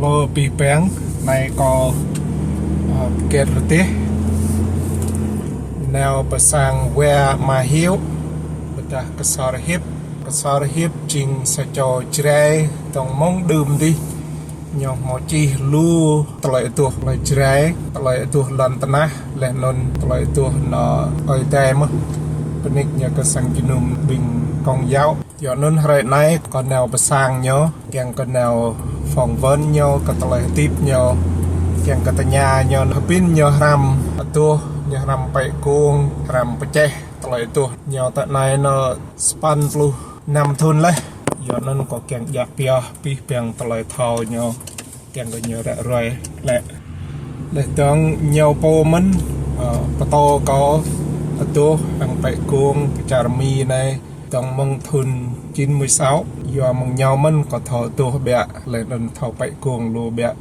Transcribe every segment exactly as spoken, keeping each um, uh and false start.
Lô pih peng, anai kâo, ơ, pơkĕt rơdêh. Nao pơ sang wa Ama Hiu, ƀôdah Ksor Hip. Ksor Hip jing sa čô Jrai, dơ̆ng mơ̆ng đưm dih. Ñu hmâo čih lu tơlơi adoh tơlơi Jrai, tơlơi adoh lŏn tơnah, laih anŭn tơlơi adoh nao Ơi Adai mơ̆n. Pơnik ñu kơ sang jơnum ƀing Công giáo. Yua anŭn hrơi anai kâo nao pơ sang ñu, kiăng kơ nao phỏng vấn ñu, kơ tơlơi hơdip ñu, kiăng kơ tơña ñu, hơbĭn ñu hrăm adoh, ñu hrăm pĕ kông, hrăm pơčeh tơlơi adoh ñu tơ anai nao sapăn pluh năm thŭn laih. Yua anŭn kâo kiăng djă̱ pioh pih peng tơlơi thâo ñu, kiăng kơ ñu ră ruai lĕ. Laih dơ̆ng ñu pô mơ̆n, ơ, pơtô kâo adoh hăng pĕ kông pơ čar Mi anai. Dơ̆ng mơ̆ng thŭn chín mươi sáu, yua mơ̆ng ñu mơ̆n kâo thâo adoh ƀiă, laih anŭn thâo pĕ kông lu ƀiă.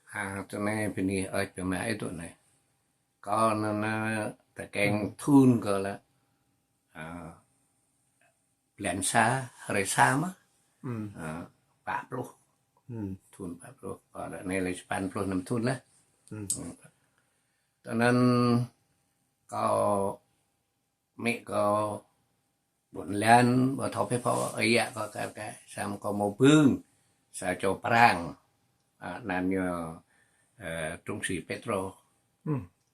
Ha, tơ anai bơni ơi pơmă ih tơ anai. Kâo anŭn, ơ, tơkeng thŭn kâo lĕ, ơ, blan sa, hrơi sa mơ̆n. Ơ, pă pluh. Thŭn pă pluh. Kâo ră anai lĕ sapăn pluh năm thŭn laih. Tơ anŭn kâo mĭ kâo ƀôn lan, ƀu thâo pĕ pô, ơi yă kâo kar kaĭ, samơ̆ kâo hmâo bưng sa čô Prang, ơ, anăn ñu, ơ, trung sĩ Petro.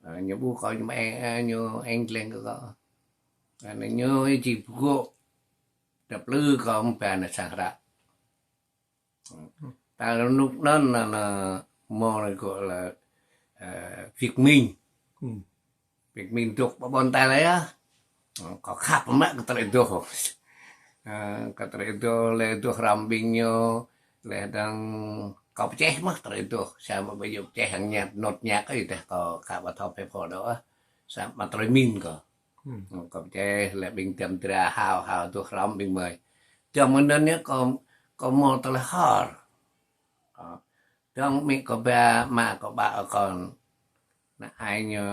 Ơ, ñu ƀuh kâo ñu mă, ơ, ñu eng dleng kơ kâo. Anŭn ñu či pơgô̆, tơblư̆ kâo mơ̆ ba anŭn sang hră. Ta rơnŭk anŭn, anŭn, anŭn, hmâo anŭn kơ lĕ, ơ, Việt Minh. Việt Minh dŏ pơ ƀôn ta lĕ yơh. Kâo khăp mă kơ tơlơi adoh. Ơ, kơ tơlơi adoh, lĕ adoh hrăm ƀing ñu, laih dơ̆ng kâo pơčeh mơ̆n tơlơi adoh. Samơ̆ ƀu djơ̆ pơčeh hăng ñăt, nôt ñăt ơi teh kâo khăp ƀu thâo pĕ pô đôč. Samơ̆ tơlơi min kâo. Kâo pơčeh lĕ ƀing dăm dra hao, hao adoh hrăm ƀing mơi. Dơ̆ng mơ̆ng anŭn yơh kâo, kâo hmâo tơlơi hor. Ơ, dơ̆ng mĭ kâo ba, mă kâo ba ơ kâo. Ană ai ñu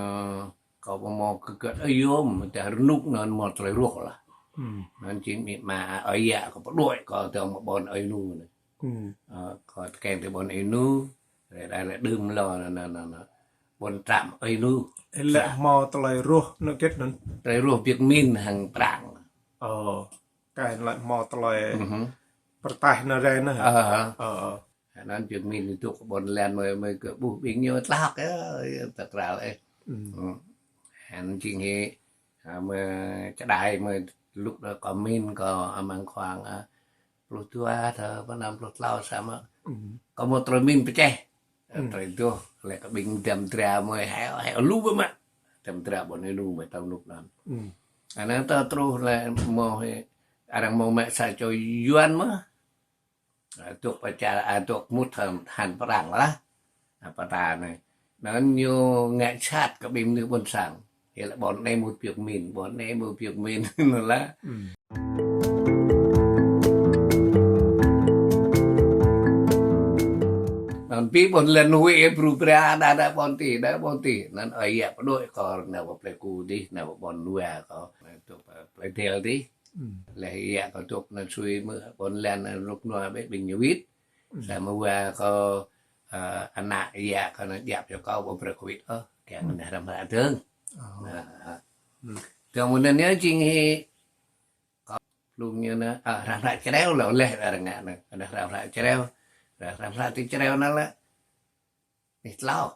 kâo ƀu hmâo kơ gơ̆t ơi yôm, tơ rơnŭk anŭn hmâo tơlơi rôh lah. Anŭn jing mĭ mă ơi yă kâo pơđuaĭ kâo dơ̆ng mơ̆ng ƀôn Ơi Nu anai. Ơ, kâo tơkeng tơ ƀôn Ơi Nu, ră anai lĕ đưm lŏ anŭn, anŭn, anŭn, anŭn. Ƀôn Trạm Ơi Nu. Ih lĕ hmâo tơlơi rôh anŭn gĕt anŭn. Tơlơi rôh Việt Minh hăng Prang. Ơ. Kâo lĕ hmâo tơlơi pơrtaih anŭn rai anŭn hă? Ơ, ơ. Ơ, ơ. Anŭn Việt Minh dŏ ƀôn lan mơi, mơi kơ ƀuh ƀing ñu tlak yơh, tơkral ih. Anŭn jing hĭ, ơ, mơi čơđai mơi lŭk đơ kâo min kâo amăng khoảng, ơ, pluh dua thơ, pơ năm pluh klâo samơ̆. Kâo hmâo tơlơi min pơčeh. Ơ, tơlơi adoh, lĕ kơ ƀing dăm dra mơi hĕ, hĕ lu ƀơ̆ mă. Dăm dra ƀôn Ơi Nu mơi tơl rơnŭk anŭn. Anŭn tơ truh lĕ hmâo hĭ, arăng hmâo mă sa čô Yuan mơ̆n. Ơ, dŏ pơ čar, ơ, dŏ mŭt hăn, hăn Prang lah. Ơ, pơtă anai. Anŭn ñu ngă sat kơ ƀing mơnuih ƀôn sang. Yơh lĕ ƀôn anai mŭt Việt Minh, ƀôn anai mŭt Việt Minh anŭn lah. Anŭn pi ƀôn lan nuih ih bru bra, đa đa ƀôn tih, đa ƀôn tih. Anŭn ơi yă pơđuaĭ kâo nao pơ Pleiku dih, nao pơ ƀôn wa kâo, nao pơ Plei Del dih. Laih yă kâo dŏ anŭn sui mơ̆ ƀôn lan anŭn rơnŭk anŭn ƀĕ ƀing ñu wĭt. Samơ̆ wa kâo, ơ, ană yă kâo anŭn djăp yua kâo ƀu brơi kơ wĭt ôh, kiăng anŭn hrăm hră dơ̆ng. Ơ, ơ. Dơ̆ng mơ̆ng anŭn yơh jing hĭ kâo blung ñu anŭn, ơ, hrăm hră čreo lĕ laih arăng ngă anŭn, anŭn hrăm hră čreo. Hrăm hră ti čreo anŭn lĕ. Ih tlâo.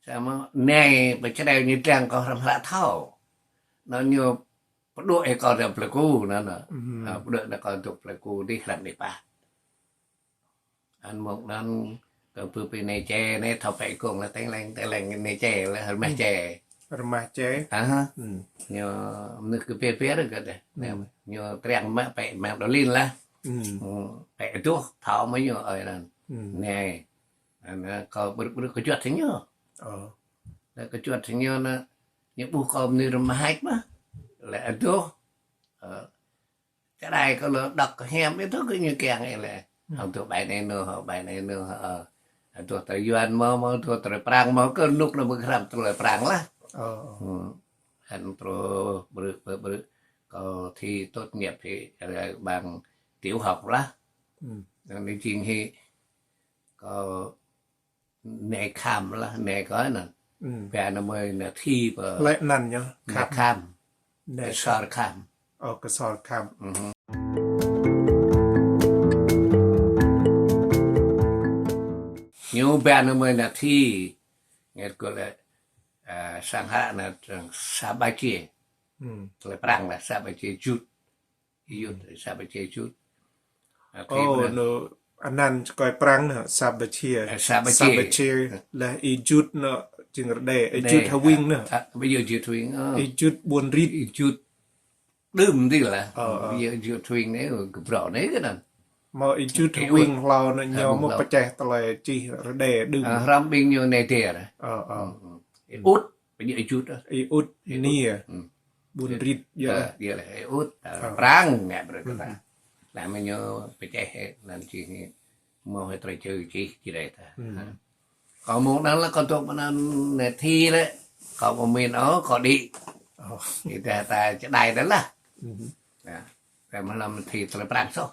Samơ̆ anai pơ čreo ñu dlăng kâo hrăm hră thâo. Anŭn ñu pơđuaĭ kâo dŏ Pleiku anŭn. Ơ, pơđuaĭ kâo dŏ Pleiku dih hrăm dih pă. Anŭn mơ̆ng anŭn kâo pơ pơ anai čê, anai thâo pĕ kông lah teng leng, teng leng anai čê lah rơmah čê. Rơmah čê. Aha. Ñu mơnuih kơ pê pê rơ kơ dih. Ñu triăng mă pĕ mă đôlin lah. Pĕ adoh thâo mơ̆ ñu ơi anŭn. Anai. Anŭn kâo brư̆ brư̆ kơ juăt hĭ ñu. Ơ. Lĕ kơ juăt hĭ ñu anŭn, ñu ƀuh kâo mơnuih rơmah hač mơ̆n. Lĕ adoh. Ơ. Čơđai kâo lĕ đŏk kơ hiam ih tơ kơ ñu kiăng ih lĕ. Hăng tơ bai anai anŭn, bai anai anŭn, ơ. Aduh, tơlơi Yuan mơ̆, mơ̆, aduh, tơlơi Prang mơ̆, kơ nuk anŭn mơ̆ hrăm tơlơi Prang lah. Ơ, ơ. Hmm. Hăng truh brư̆, brư̆, brư̆. Kâo thi tốt nghiệp hĭ, ơ, bằng tiểu học lah. Hmm. Anŭn jing hĭ. Kâo nai khăm lah, nai kâo anŭn. Hmm. Ba anŭn mơ̆ nai thi pơ. Lĕ anŭn yơh, nai khăm. Khăm. Nai Kơsor khăm. Ơ, Kơsor khăm. Mhm. Ñu ba anŭn mơ̆ nai thi. Ngĕt kơ lĕ, ơ, sang hră anŭn, sang sa ba chia. Hmm. Tơlơi Prang lah sa ba chia jut. Jut, sa ba chia jut. Ơ, ơ, anŭn, anŭn kơ Prang anŭn, sa ba chia. Ơ, sa ba chia. Sa ba chia lah ih jut anŭn jing rơđê, ih jut hơwing anŭn. Ơ, ƀu djơ̆ jut hơwing, ơ. Ih jut ƀun rit. Ih jut đưm dih lah. Ơ, ơ. Ƀu djơ̆ jut hơwing anai, kơ brô anai kơ anŭn. Mơ̆ ih jut hơwing hlâo anŭn, ñu mơ̆ pơčeh tơlơi čih rơđê đưm. Ơ, hrăm ƀing ñu nai đer. Ơ, ơ. Ơ, ơ. Ih ŭt, ƀu djơ̆ ih jut, ơ. Ih ŭt, ih ŭt. Nih, ơ. Hmm. Ƀun rit, yơh. Ơ, yơh lah, ih ŭt, ơ, Prang ngă brơi kơ ta. Lah mơ̆ ñu pơčeh anŭn čih hĭ, mơ̆ hĭ tơlơi čih či rai ta. Kâo mơ̆ng anŭn lah kâo dŏ mơ̆ng anŭn nai thi lĕ, kâo mơ̆ min ôh, kâo đĭ. Ơ. Ih ta, ta čơđai ta lah. Nah, ta mơ̆ anŭn thi tơlơi Prang soh.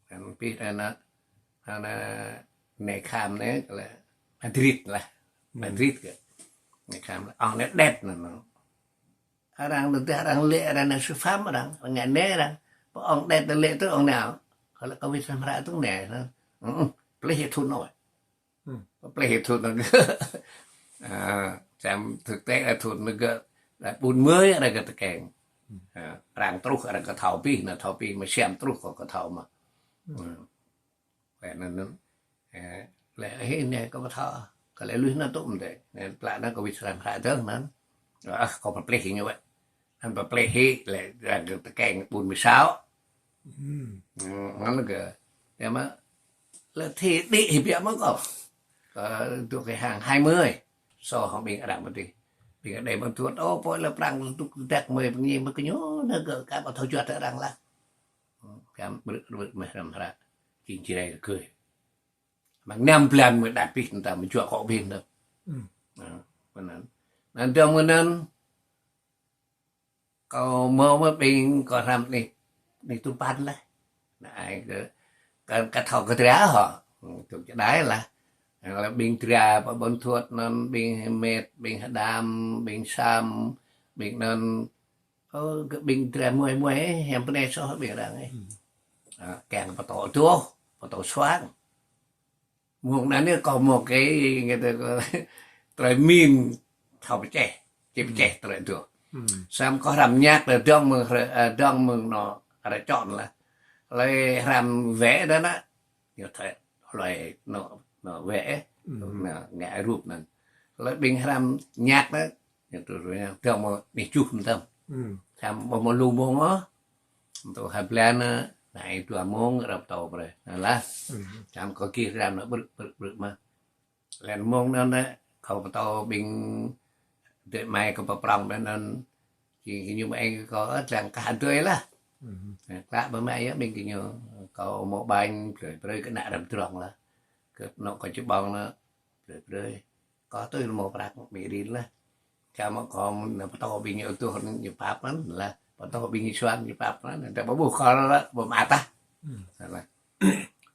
Kan pih ta anŭn, anŭn nai khăm anai kơ lĕ Madrid lah. Madrid kơ. Nai khăm lah. Ơ, nai đet anŭn. Arăng tơdah arăng lĕ, arăng nai sư phạm arăng, arăng ngă nai arăng. Pơ ong đet lĕ tơ ong nao. Kơ lĕ kâo wĭt hrăm hră tŭ nai anŭn. Ơ, ơ, plih hĭ thŭn anŭn. Hmm. Plih hĭ thŭn anŭn. Ơ, čăm thực tế là thŭn anŭn gơ̆, là ƀun mơi arăng gơ̆ tơkeng. Ơ, arăng truh arăng kơ thâo pih, nao thâo pih, mơ̆ čăm truh kơ kơ thâo mơ̆. Hmm. Ơ. Lĕ anŭn, anŭn, ơ, lĕ hĭ anai kâo ƀu thâo. Kơ lĕ lui anŭn tŭ mơ̆n tĕ. Anŭn plă anŭn kâo wĭt hrăm hră dơ̆ng anŭn. Ơ, kâo pơplih hĭ ñu wơ̆t. Anŭn pơplih hĭ lĕ arăng gơ̆ tơkeng ƀun mơi sao. Hmm. Ơ, anŭn gơ̆. Yua mơ̆ lĕ thi đĭ hĭ biă mơ̆ kâo. Kâo dŏ kơ hăng hai mươi. Soh hăng ƀing arăng mơ̆ tih. Ƀing đe mơ̆ tuăt, ơ, pô lĕ Prang tŭk tơdăk mơi pơngi mơ̆ kơ ñu, anŭn gơ̆ kâo ƀu thâo juăt arăng lah. Kâo brư̆, brư̆ mơ̆ hrăm hră. Jing či rai kơ gơ̆. Mơ̆ng năm blan mơ̆ đa pih ta mơ̆ juă kơ ƀing anŭn. Hmm. Ơ, mơ̆ng anŭn. Anŭn dơ̆ng mơ̆ng anŭn, kâo mơ̆ mơ̆ ƀing kâo hrăm anih, anih tŭ păn lah. Anai kơ, kơ, kơ thâo kơ dra hŏ. Hmm, tŭ čơđai lah. Lah ƀing dra pơ ƀôn thuăt anŭn, ƀing hơmet, ƀing hơđam, ƀing sam, ƀing anŭn, ơ, kơ ƀing dra muai muai, hiam pơnai soh ƀing arăng ih. Hmm. Ơ, kiăng pơtô adoh, pơtô suang. Mơ̆ng anŭn anai kâo mơ̆ kơ, ngă tơ kâo, tơlơi min, thâo pơčeh, či pơčeh tơlơi adoh. Hmm. Sam kâo hrăm nhạc lĕ dơ̆ng mơ̆ng, ơ, dơ̆ng mơ̆ng anŭn, arăng chọn lah. Lĕ hrăm vẽ đa anŭn, ñu thâo, lĕ anŭn, anŭn vẽ, hmm, anŭn ngă rup anŭn. Lĕ ƀing hrăm nhạc anŭn, ñu tui tui anŭn, dơ̆ng mơ̆ anih juh mơtam. Hmm. Čăm ƀu mơ̆ lu mông ôh. Tŭ hai blan anŭn, anai dua mông arăng pơtô brơi. Anŭn lah. Hmm. Čăm kâo gih hrăm anŭn brư̆, brư̆, brư̆ mơ̆. Lĕ mông anŭn anŭn, kâo pơtô ƀing dêh mai kâo pơprŏng ƀơi anŭn. Jing kơ ñu mơ̆ eng kâo, ơ, dlăng kah adơi lah. Hmm. Anŭn, klă ƀơi mă yơh ƀing kơ ñu. Kâo mơ̆ ƀañ, brơi, brơi kơ ană răm drŏng lah. Kơ anŏ kâo či ƀơ̆ng anŭn, brơi, brơi. Kâo tui mơ̆ prăk mĭ rin lah. Čăm mơ̆ kâo anŭn pơtô ƀing ñu adoh anŭn ñu pap anŭn lah. Pơtô ƀing ñu suang ñu pap anŭn. Tơdah ƀu ƀuh kâo lah, ƀu mă tah. Hmm. Lah.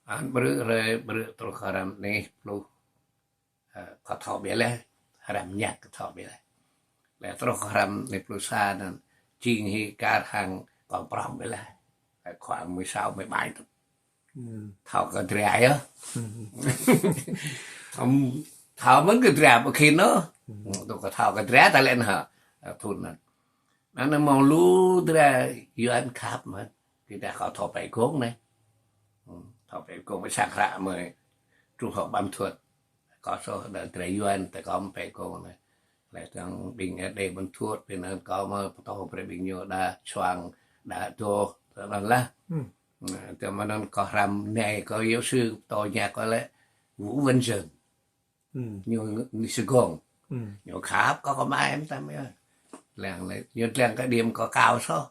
Anŭn brư̆ rai, brư̆ truh kơ hrăm anih pluh. Ơ, kâo thâo biă laih. Hrăm nhạc kâo thâo biă laih. Lĕ truh kơ hrăm anih pluh sa anŭn. Jing hĭ kar hăng kâo prŏng biă laih. Lĕ khoảng mười sáu, mười bảy tŭ. Hmm. Thâo kơ dra yơh. Hmm. Ưm, thâo mơ̆n kơ dra ƀu khĭn ôh. Hmm. Tŭ kơ thâo kơ dra ta lĕ anŭn hă. Ơ, thŭn anŭn. Anŭn mơ̆ng lu dra Yuan khăp mơ̆n. Kơ ta kâo thâo pĕ gông anai. Hmm, thâo pĕ gông mơ̆ sang hră mơ̆ truh hŏ ƀăm thuăt. Kâo soh đa dra Yuan, ta kâo mơ̆ pĕ gông anai. Lĕ tơ̆ng ƀing đe ƀăm thuăt, ƀing anŭn kâo mơ̆ pơtô brơi ƀing ñu đa suang, đa adoh, tơl anŭn lah. Hmm. Anŭn, tơl mơ̆ng anŭn kâo hrăm anai, kâo giáo sư pơtô nhạc kâo lĕ Vũ Văn Dần. Hmm. Ñu, ñu sư gông. Hmm. Ñu khăp kâo, kâo mă em tam yơh. Lăng lĕ, ñu lăng kơ điểm kâo cao soh.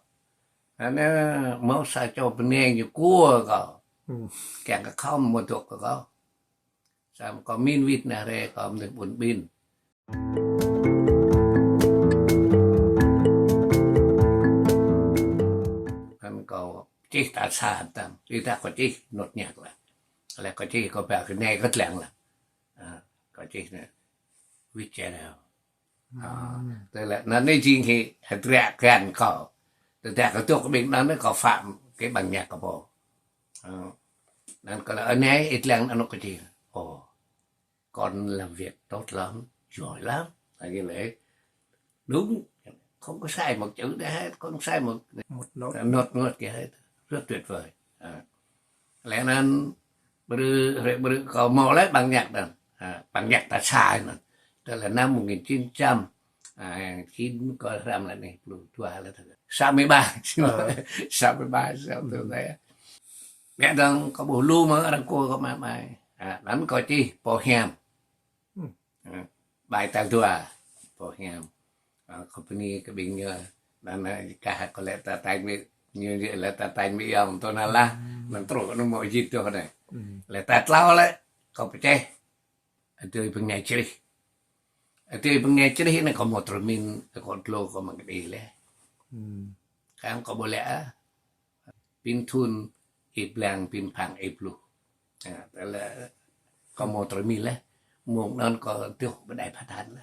Anŭn, mơ̆ sa čô bơnai ñu kuơ kâo. Hmm. Kiăng kơ khŏm mơ̆ dŏ kơ kâo. Samơ̆ kâo min wĭt nao rai kâo mơnuih ƀun ƀin. Anŭn kâo čih ta sa tăm, či ta kâo čih nôt ñăk lah. Lĕ kâo čih kâo ba kơ anai kâo lăng lah. Ă, kâo čih anai. Wĭt čơđai. Ă, tơlơi anŭn anai jing hĭ hơdră kơ kâo. Tơdah kâo dŏ kơ ƀing anŭn kâo phạm kơ ƀăng ñăk kâo pô. Ă, anŭn kâo lăi anai ih lăng anŭn kâo čih. Ồ. Con làm việc tốt lắm, giỏi lắm. Là như vậy. Đúng, không có sai một chữ nào hết, không sai một Một nốt. Nốt, nốt gì hết. Rất tuyệt vời. À. Lẽ anŭn, ƀrư̆, ƀrư̆ kâo hmâo lĕ ƀăng ñăk anŭn. À, ƀăng ñăk ta sa anŭn. Tức là năm một nghìn chín trăm, à, chín, kâo hrăm lĕ anai, pluh dua lĕ thôi. Sáu mươi ba, xin lỗi. Ờ. Sáu mươi ba, sáu mươi ba. Ƀiă dơ̆ng kâo ƀuh lu mơ̆ arăng kơ kâo mă mai. À, anŭn kâo čih pô hiam. Hm. Ă, bài tal dua, pô hiam. Ă, kâo bơni kơ ƀing ñu, anŭn, ă, kah kâo lĕ ta tañ ƀiă, ñu, ñu lĕ ta tañ ƀiă yơh, tơ anŭn lah, anŭn truh anŭn mơ̆ jit tơ anai. Lĕ tal klâo lĕ, kâo pơčeh, adơi bơngai črih. Adơi bơngai črih anai kâo hmâo tơmin, kâo dlô kâo mă kơđi lĕ. Kang kâo ƀu lĕ, ă, pin thun ih blang pin phang ih bluh. Ă, tơlơi kâo hmâo tơmin lĕ. Mơ̆ng anŭn kâo tuh pơdai pơtăn lĕ.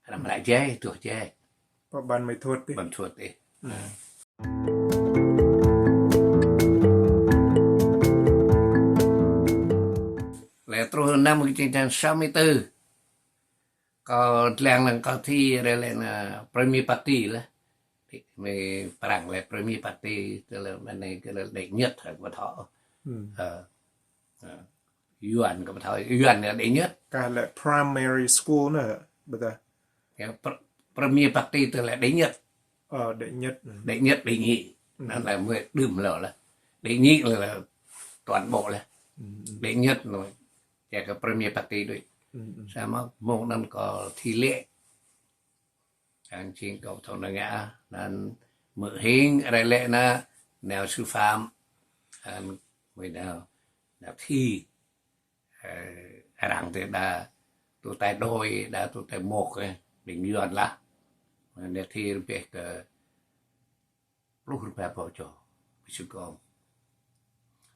Anăm lăi jai, tuh jai. Pơ ƀăn mơi thuôt tih. Ƀăn thuôt tih. Hm. Lĕ truh năm một nghìn chín trăm sáu mươi tư. Kâo lăng lăng kâo thi rai lĕ anŭn premier parti lah. Mơi Prăng lĕ premier parti, tức là bên này cái là đệ nhất hă kâo ƀu thâo. Hm. Ă. Ă. Yuan kâo ƀu thâo, Yuan là đệ nhất. Kah lĕ primary school anŭn hă, ƀu tah? Ă, pr-, premier parti tức là đệ nhất. Ờ, đệ nhất. Hm. Đệ nhất, đệ nhị. Hm. Anŭn là mơi đưm lơ lah. Đệ nhị là, là toàn bộ lah. Hm, hm. Đệ nhất anŭn. Čang kơ premier parti đôč. Hm, hm. Samơ̆ mơ̆ng anŭn kâo thi lĕ. Anŭn jing kâo thâo nao ngă, anŭn mơ̆ hing rai lĕ anŭn nao sư phạm. Anŭn mơi nao, nao thi. Ơ, arăng tơ đa tŭ tai đôi, đa tŭ tai mŏk, ơ, ƀing Yuan lah. Nao thi rơbeh kơ pluh rơma rơbâo čô, ƀing sư kông.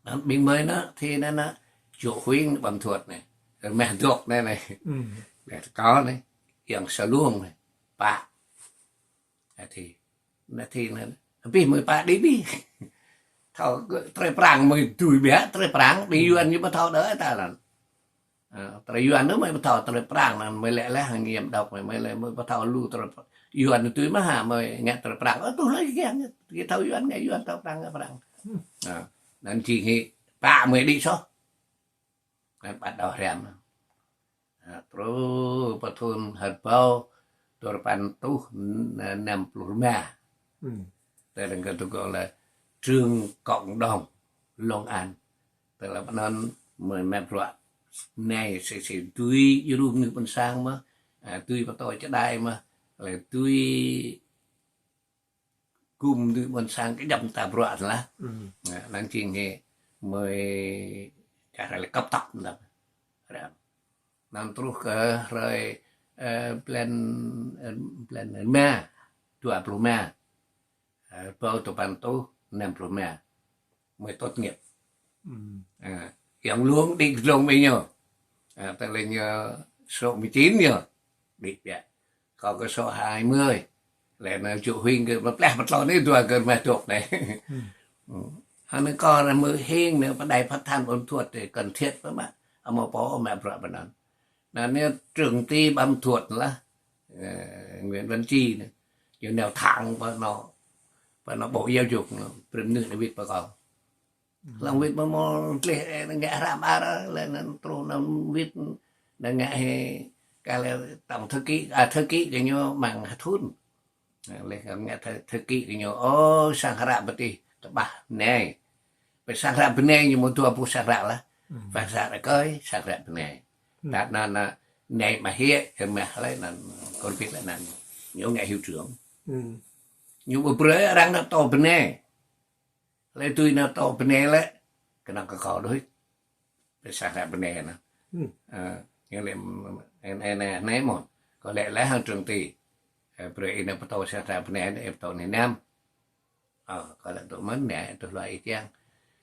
Anŭn ƀing mơi anŭn, thi anŭn, anŭn, Triệu Huỳnh ƀăm thuôt anai. Rơmah dŏ anai anai. Hm. Ƀiă kơ kâo anai. Yang Sa Luông anai. Pă. Anai thi. Anai thi anai. Abih mơi pă đĭ abih. Thâo kơ tơlơi Prăng mơi dưi biă, tơlơi Prăng, ƀing Yuan ñu ƀu thâo đơi ta anŭn. Ă, tơlơi Yuan anŭn mơi ƀu thâo, tơlơi Prăng anŭn mơi lĕ lĕ hăng ngiăm đŏk mơi, mơi lĕ mơi ƀu thâo lu tơlơi Yuan anŭn tui mơ̆ hă mơi ngă tơlơi Prăng. Ơ, tuh lơi kiăng, kiăng thâo Yuan, ngă Yuan, thâo Prăng, ngă Prăng. Hm. Ă, anŭn jing hĭ pă mơi đĭ soh. Anŭn bắt đầu hrăm. Ă, truh pơ thun rơbâo dua rơpăn rơtuh năm pluh rơma. Hm. Tơlơi kâo tŭ gơ̆ lĕ trường cộng đồng Long An. Tơlơi anŭn mơi mă bruă anai sĭ sĭ dưi djru mơnuih ƀôn sang mơ̆, ă, dưi pơtô čơđai mơ̆, lĕ dưi gum mơnuih ƀôn sang kơjăp ta bruă lah. Hm. Ă, anŭn jing hĭ mơi kah rai lĕ cấp tốc mơ̆n. Anŭn truh kơ hrơi, ơ, blan, ơ, blan rơma, dua pluh rơma. Ơ, rơbâo dua rơpăn rơtuh năm pluh rơma. Mơi tốt nghiệp. Hm. Ă, Yang Luông đĭ glông ƀing ñu. Ă, tơlơi ñu số mười chín ñu. Đĭ biă. Kâo kơ số hai mươi. Lĕ anŭn Triệu Huỳnh kơ pơpleh pơtlon anai dua kơ rơmah dŏ anai. Hm. Hm. Anŭn kâo anai mơ̆ hing anai pơdai pơtăn ƀăm thuôt tih cần thiết mơ̆ mă. Hmâo pô mă bruă pơ anŭn. Anŭn anai trưởng ty ƀăm thuôt lah. Ơ, Nguyễn Văn Chi anai. Ñu nao thẳng pơ anŭn, pơ anŭn Bộ Giáo dục anŭn, brơi mơnuih anŭn wĭt pơ kâo. Hm. Lăng wĭt mơ̆ mơ̆ tleh, ơ, ngă hră mơar, lĕ anŭn truh anŭn wĭt, anŭn ngă hĭ, kah lĕ tổng thư ký, à, thư ký kơ ñu mơ̆ng hơthun. Ă, lĕ kâo ngă thư, thư ký kơ ñu, ơ, sang hră pơtih, tơƀah anai. Pơ sang hră bơnai ñu mơ̆ dua boh sang hră lah. Hm. Pơ sang hră rơkơi, sang hră bơnai. Hm. Đa anŭn, anŭn, anai mă hĭ, hơmah lĕ anŭn, kơ rơbit lĕ anŭn. Ñu ngă hiệu trưởng. Hm. Ñu ƀu brơi arăng nao pơtô bơnai. Lĕ tui nao pơtô bơnai lĕ, kơnơ̆ng kơ kâo đôč. Sa hră bơnai anŭn. Ơ, ñu lĕ, ơ, ơ, ơ, anai mơ̆n. Kâo lĕ lĕ hăng Trương Ti. Ơ, brơi ih anŭn pơtô sa hră bơnai, ih pơtô anai năm. Ơ, kâo lĕ tŭ mơ̆n anai, tŭ hluai ih kiăng.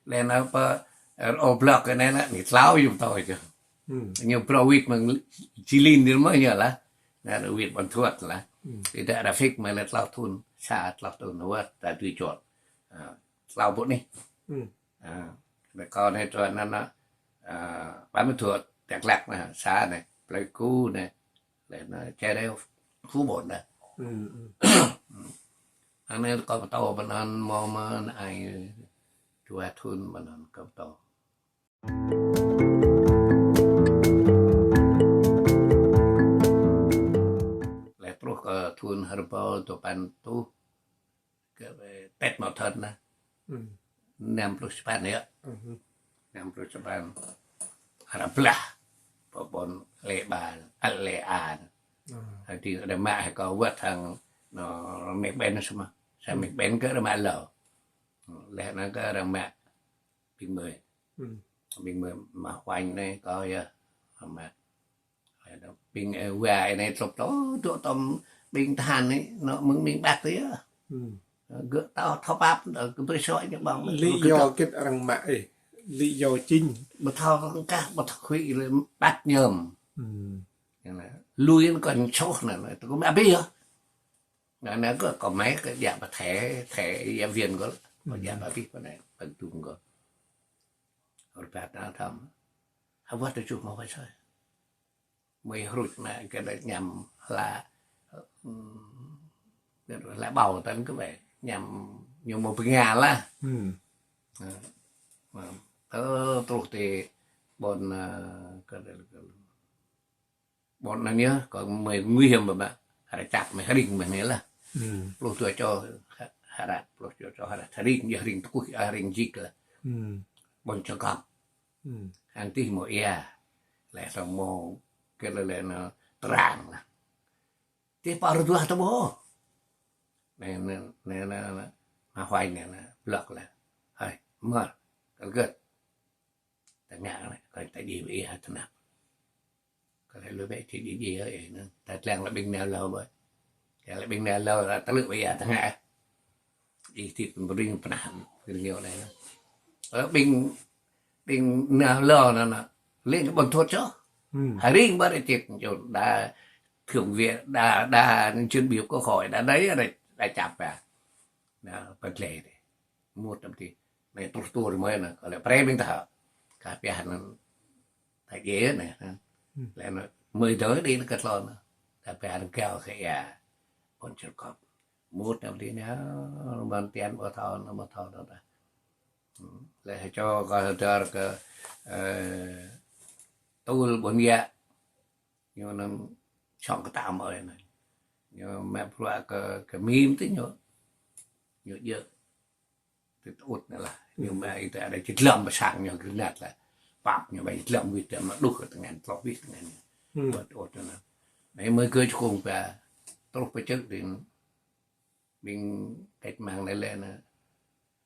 Lĕ anŭn pơ, ơ, rơô blok anai lĕ, anai tlâo yŭ pơtô čơ. Ñu brơi wĭt mơ̆ng Jilin dih mơ̆ ñu lah. Anai wĭt Ƀuôn Thuột lah. Ih đa ră fik mơ̆ lĕ tlâo thŭn, sa tlâo thŭn wơ̆t, ta tui čot. Ơ, tlâo ƀuh anai. Ơ, lĕ kâo anai tui anŭn, ơ, Ƀuôn Thuột, Dak Lak anai, sa anai, Pleiku anai, lĕ anŭn Čê Reo, Phú Bổn anai. Anai kâo pơtô pơanăn mơ̆ mơ̆n ai dua thŭn pơanăn kâo pơtô. Lĕ truh kơ thŭn rơbâo duapăn rơtuh, kơ Tết Mậu Thân anai. Năm pluh sapăn yơh. Năm pluh sapăn. Arăng blah. Pơ ƀôn Lê Ba, ơ, Lê An. Hơding arăng mă hăng kâo wơ̆t hăng anŭn mĕk ƀen samơ̆. Sa mĕk ƀen kơ arăng mă hlâo. Lĕ anŭn kơ arăng mă ƀing mơi. Ƀing mơi mă huañ anai kâo yơh. Arăng mă. Ƀing, ơ, wa anai tŭp tŏ, dŏ tŏm ƀing tơhan anai, anŭn mơ̆ng ƀing Bắc tơ yơh. Gơ̆ tŏ thâo pap, gơ̆ brơi sŏ ñu ƀơ̆ng. Lý do kit arăng mă ih, lý do chính. Ƀu thâo kah, ƀu thâo khuĭ lĕ bắt nhầm. Lui anŭn kơ soh anŭn, tơ kơ mă abih yơh. Anŭn, anŭn kơ kâo mă kơ djă pơ thẻ, thẻ giảng viên kâo, kâo djă pơ abih pơ anai, pơ Dum kâo. Rơbat anŭn thâo. Hơwơ̆t tơjuh mơ̆ huač soi. Mơi hrŭč mă kơ đa ñăm hla, ưm, kơ hla ƀâo tăn kơ wai. Ñăm ñu mơ̆ bơnga lah. Ơ, ơ, truh ti ƀôn, ơ, kơ, kơ, ƀôn anŭn yơh, kơ mơi nguy hiểm mơ̆ mă. Arăng čăp mơi hơring mơi anai lah. Pluh dua čô hơrat, pluh dua čô hơrat. Hơring, yơh hơring tơkuih, hơring jik lah. Ƀôn Čơkŏp. Hăng tih mơ̆ ia. Lĕ samơ̆ kơ lĕ lĕ anŭn terang lah. Tih pơ rơduah tơ ƀôh. Anai, anai, anai, anai, anai. Mă huañ anai, anai, blŏk lah. Hơi, mơ̆r, kơ gơ̆t. Ta ngă anai, kơ ta djai ƀơi ia tơnap. Kơ lĕ lui bĕ či djai djai ơi, anŭn. Ta lăng lĕ ƀing nao hlâo ƀơi. Kơ lĕ ƀing nao hlâo, ta lŭk ƀơi ia ta ngă. Ih tit pơring pơnah, pơring ñu anai. Ơ, ƀing, ƀing nao hlâo anŭn, anŭn. Lĕ kơ ƀôn Thuột čô. Hơring ƀơi rơčit, čô đa thượng viện, đa, đa, nhân viên biểu quốc hội, đa, đa, đa, đa čăp ya. Anŭn, pơdlai dih. Mŭt tăm tih. Anai truh tur mơi anŭn, kơ lĕ pre ƀing ta. Kah pioh anŭn. Ta djai anai, ha. Lĕ anŭn, mơi dơi đĭ anŭn kơ tlôn anŭn. Ta pioh anŭn gao kơ ia. Ƀôn Čơkŏp. Mŭt tăm tih anai, ƀôn Tian ƀu thâo anŭn, ƀu thâo anŭn ta. Lĕ hơčô kơ hơdơr kơ, ơ, Tŭl Ƀôn Yă. Ñu anŭn sŏng kơ ta mơi anŭn. Ñu mă bruă kơ, kơ mim tơ ñu. Ñu djơ̆. Tơ tŭt anŭn lah. Ñu mă ih tơ ada čơdlăm pơ sang ñu gơnat lah. Pap ñu ƀai čơdlăm wĭt tơ mă đuh kơ tơngan, tlŏh wĭt tơngan ñu. Ƀu tŭt anŭn. Anai mơi gơ̆ čơkung pơ, truh pơ čư̆ dih. Ƀing cách mạng anai lĕ anŭn.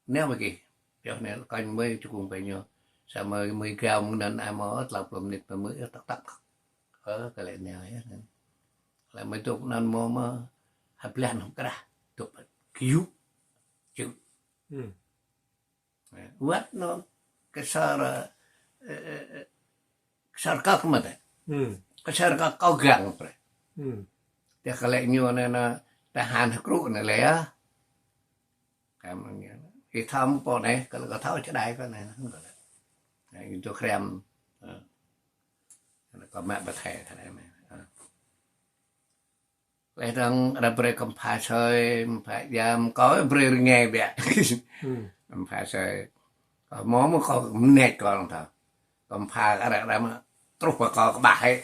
Nao ƀơi gih. Pioh anai kơnh mơi čơkung pơ ñu. Samơ̆ mơi gao mơ̆ng anŭn amô tlâo pluh mơnit pơ mơi ih tŏk tŏk. Ơ, kơ lĕ nao yơh anŭn. Lĕ mơi dŏ anŭn mơ̆ mơ̆. Hơblah anŭn krah. Dŏ pơ gơyŭ. Čư̆. Wơ̆t anŭn kơsar, ơ, ơ, ơ, kơsar kơk mơ̆ tơ. Kơsar kơk kâo găng prĕ. Tơ kơ lĕ ñu anai anŭn tơhan hơkrŭ anai lĕ yơh. Kăm anŭn. Ih thâo mơ̆ pô anai, kơ lĕ kâo thâo čơđai kâo anai. Anai, ñu tŭ krem. Ơ. Kâo mă pơthâo kơ anai. Ơ. Lĕ dơ̆ng arăng brơi kơmpha sơi, kơmpha djam, kâo brơi rơngai biă. Kơmpha sơi. Kâo mơ̆ mơ̆ kâo mơneč kâo lăng thâo. Kơmpha arăng arăng mă truh pơ kâo kơƀah hĕ.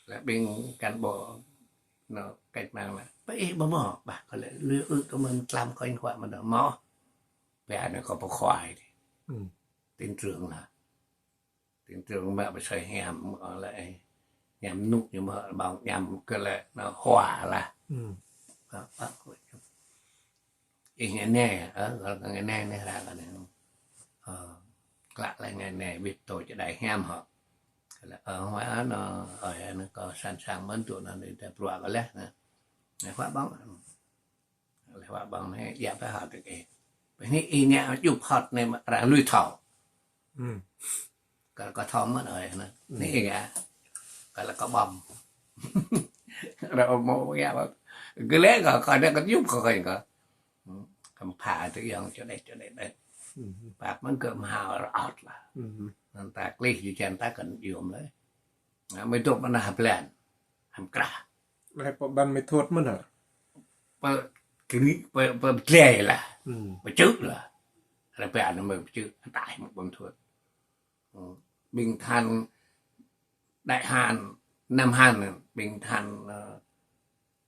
Lĕ ƀing cán bộ anŭn cách mạng lĕ. Pơ ih ƀu mơ̆, ƀah kâo lĕ lui ư kơ mơ̆n tlam kơ anh huă mơ̆n mơ̆. Pơ anai kâo pơkhuai. Tin tưởng lah. Tin tưởng mă pơsơi hiam, mă lĕ hiam nuk ñu mă ƀơ̆ng hiam kơ lĕ anŭn hua lah. Ih ngă anai, ơ, ngă anai, anai ră kơ anai. Ơ, Klă lĕ anai anai wĭt tui čơđai hiam hŏ. Kơ lĕ, ơ, huă anŭn, ơ, anŭn kâo sẵn sàng mơ̆n tui anŭn đĭ ta bruă kơ lĕ, anŭn. Anai huă ƀơ̆ng. Lĕ huă ƀơ̆ng anai, djă̱ pơ hŏt tơkê. Pơ anai ih ngă djŭp hŏt anai mă arăng lui thâo. Kơ lĕ kâo thâo mơ̆n ơi, anŭn. Anai ih ngă. Kơ lĕ kâo ƀơ̆ng. Arăng mơ̆ ngă ƀơ̆ng. Kơ lĕ kâo, kâo anai kâo djŭp kâo kơ kâo. Kăm pha tơ yŏng čơđai čơđai đĕt. Pap mơ̆n kơ mơhao rơot lah. Anŭn ta klih jơjan ta kăn yôm lĕ. Anŭn mơi dŏ mơ̆n hă blan. Hăm krah. Lĕ pơ ƀăn mơi thuôt mơ̆n hă? Pơ kri, pơ, pơ glai lah. Pơ čư̆ lah. Rơbeh anŭn mơi pơ čư̆, tai mơi ƀơ̆ng thuôt. Ƀing than Đại Hàn, Nam Hàn, ƀing than, ơ,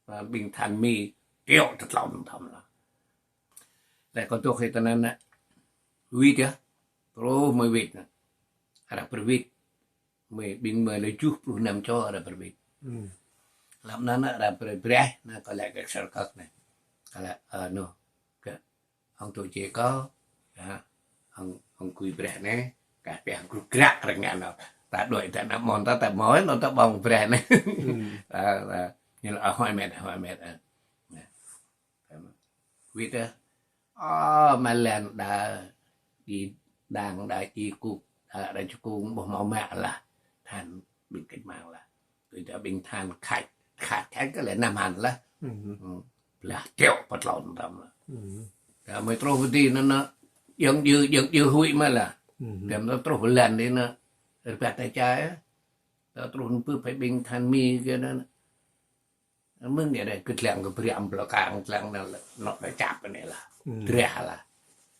ơ, ƀing than Mi, triệu tơtlâo năm thom lah. Lĕ kâo dŏ hĭ tơ anŭn anŭn. Wĭt yơh. Truh mơi wĭt anŭn. Arăng brơi wĭt. Mơi ƀing mơi lĕ tơjuh pluh năm čô arăng brơi wĭt. Lăm anŭn anŭn arăng brơi brơi anŭn kơ lĕ kơ sơrkăk anŭn. Kơ lĕ, ơ, anŭn. Kơ hăng tui čê kâo, hăng, hăng gui brơi anai, kah pĕ hăng grŭk grak rơngan anŭn. Ta đuaĭ ta anŭn mơ̆n ta, ta mơ̆n anŭn ta ƀơ̆ng brơi anai. Ta, ta, ñu lăi, ơ, huai met, huai met, ơ. Wĭt ơ, ơ, mă lĕ đa, djai đang đa djai kŭk, đa, đa čơkŭng ƀu hmâo mă lah. Than ƀing kĕč mang lah. Tui ta ƀing than Khač, Khač, Khač kơ lĕ Nam Hàn lah. Blah triệu pơtlâo năm thom lah. Ta mơi truh pơ dih anŭn anŭn, yŏng djơ̆, yŏng djơ̆ huĭ mă lah. Ta mơi truh pơ lăn dih anŭn, rơbat ta čai, ta truh anŭn pơ phai ƀing than Mi kơ anŭn. Mơ̆ng anai đa kơ dlăng kơ briăm blâo kang dlăng anŭn lĕ, anŭn rơčăp anai lah. Drah lah.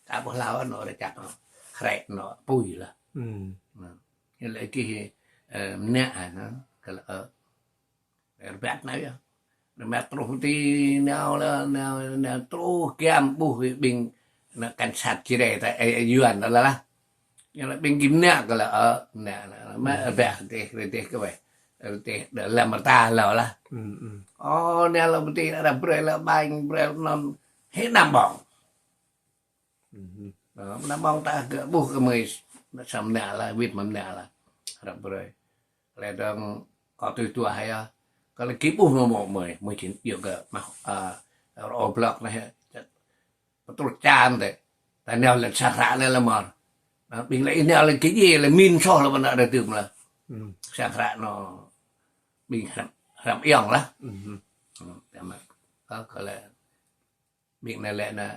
Kâo ƀuh hlâo anŭn rơčăp anŭn. Hrĕ anŭn apui lah. Anŭn. Ñu lĕ kih, ơ, mơnă anŭn, kơ lĕ, ơ, rơbat anai yơh. Rơbat truh ti nao lah, nao, nao truh giăm ƀuh ƀing anŭn cảnh sát Jrai ta, ơ, ơ, Yuan ta lah lah. Ñu lĕ ƀing gih mơnă kơ lĕ, ơ, mơnă, mơnă, mă rơbeh rơdêh, rơdêh kơ weh. Rơdêh đơ lăm rơta lâo lah. Ơ, anai lĕ pơtih arăng brơi lĕ ƀañ, brơi anŭn hĭ năm ƀơ̆ng. Ơ, năm ƀơ̆ng ta gơ̆ ƀuh kơ mơi, mă sa mơnă lah, wĭt mă mơnă lah. Arăng brơi. Lĕ dơ̆ng kâo tui tuah yơh. Kơ lĕ gih ƀuh mơ̆ mơ̆ mơi, mơi čin yua kơ mă, ơ, rơ blŏk anai, pơtrut čan tĕ. Ta nao lĕ sang hră anai lĕ mơ̆n. Ƀing lĕ ih nao lĕ kơ djai lĕ min soh lĕ mơ̆n arăng tơm lah. Sang hră anŭn ƀing hrăm, hrăm ayŏng lah. Ơ, kơ lĕ ƀing anai lĕ anŭn,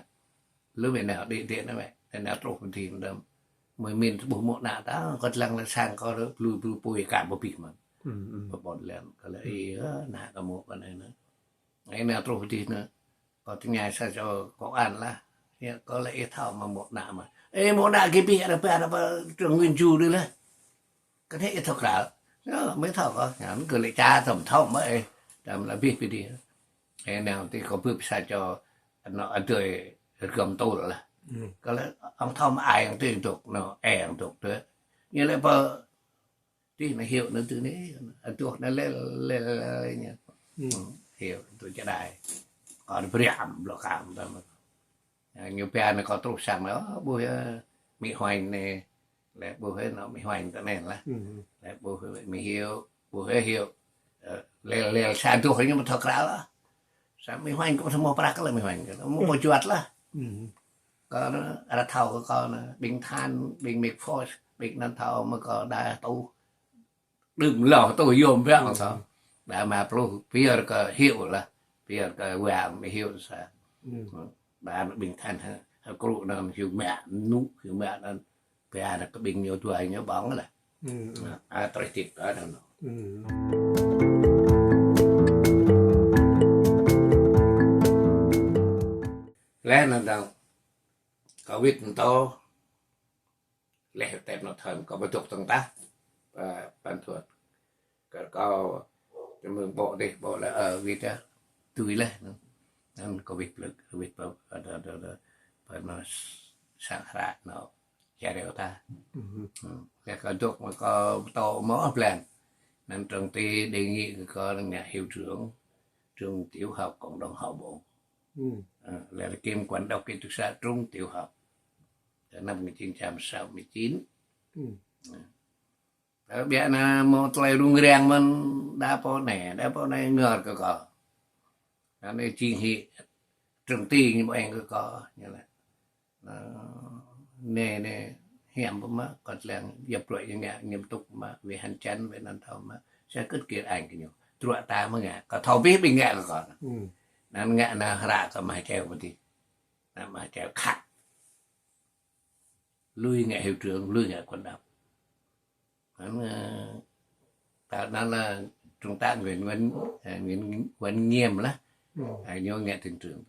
lu mơi nao đĭ đĭ anŭn mơi. Anŭn nao truh pơ dih anŭn. Mơi min tơ ƀuh mơ̆ anŭn ta, kâo dlăng lĕ sang kâo rơ, blu, blu pui kar ƀu pih mơ̆n. Pơ ƀôn lan, kơ lĕ ih, ơ, anŭn kâo mơ̆ kơ anai anŭn. Anai nao truh pơ dih anŭn. Kâo tơña sa čô công an lah. Yơh, kơ lĕ ih thâo mơ̆ mơ̆ anŭn mơ̆. Ê, mơ̆ anŭn gih pih arăng pơ, arăng pơ trường Nguyễn Du đih lah. Kơ anai ih thâo krăl. Yơh, mơi thâo kâo. Anŭn kơ lĕ ča thâo mơ̆ thâo mơ̆ ê. Đăm lah pih pih dih. Ê, anŭn tih kâo bưp sa čô anŭn adơi rơgăm tŭl lah. Kơ lĕ ong thâo mơ̆ ai ong tih dŏ, anŭn ê ong dŏ tơ. Ñu lĕ pơ Tih anŭn hyu anŭn tui anai, adoh anŭn lĕ, lĕ, lĕ, lĕ ñu. Hyu tui čơđai. Kâo anŭn briăm blŏk kang tơ mơ̆n. Ñu pia anŭn kâo truh sang anŭn, ơ, ƀuh yơh, Mi Hoành anai. Lĕ ƀuh yơh anŭn Mi Hoành tơ anai lah. Lĕ ƀuh yơh Mi Hyu, ƀuh yơh Hyu. Ơ, lĕ, lĕ sa adoh ñu mơ̆ thâo krăl lah. Sa Mi Hoành kâo samơ̆ prăk lĕ Mi Hoành. Mơ̆ kâo juăt lah. Kâo anŭn, arăng thâo kơ kâo anŭn, ƀing than, ƀing Mi Force, ƀing anŭn thâo mơ̆ kâo đa tŭ. Đưm lŏ tŭ yôm biă kâo. Đa mă pluh, pơyơr kơ Hyu lah. Pơyơr kơ wa Mi Hyu sa. Đa ƀing than hă, hă kru anŭn Hyu mă, nŭ Hyu mă anŭn. Pia anŭn kơ ƀing ñu dua ñu ƀơ̆ng lah. Anŭn, a, trih tip kơ anŭn. Lĕ anŭn dơ̆ng, kâo wĭt mơtô, lĕ tep anŭn thơm, kâo ƀu dŏ tơ̆ng tah, ơ, păn thuăt. Kơ kâo, tơ mơ̆ng ƀô̆ dih, ƀô̆ lĕ, ơ, wĭt yơh, tui lĕ. Anŭn kâo wĭt plơ̆k, wĭt pơ, ơ, đơ, đơ, đơ, pơ anŭn sang hră anŭn, čar reo ta. Lĕ kâo dŏ mơ̆ kâo pơtô mơ̆ blan. Anŭn Trung Ti đề nghị kơ kâo ngă hiệu trưởng, trường tiểu học cộng đồng Hậu Bổ. Ơ, lĕ kiểm quản đọc ký túc xá Trung tiểu học. Từ năm một nghìn chín trăm sáu mươi chín, Ơ, biă anai mơ̆ tơlơi rŭng răng mơ̆n, đa pô anai, đa pô anai ngă kơ kâo. Anai jing hĭ trưng ti ñu ƀu eng kơ kâo, ñu laĭ. Ơ, anai, anai, hiam pơmă, kâo lăng, yap ruai ñu ngă, ñu tŭk mă, wai hăn čan, wai anŭn thâo mă. Sa kơ̆t kir ang kơ ñu. Truă ta mơ̆ ngă, kâo thâo abih ƀing ngă kơ kâo. Anŭn ngă anai hră kơ mă čeo pơtih. Anai mă čeo khăt. Lui ngă hiệu trưởng, lui ngă quán đọc. Anŭn, ơ, ta anŭn là trung tá Nguyễn Văn, ơ, Nguyễn Văn Nghiêm lah. Ơ, ñu ngă thôn trưởng.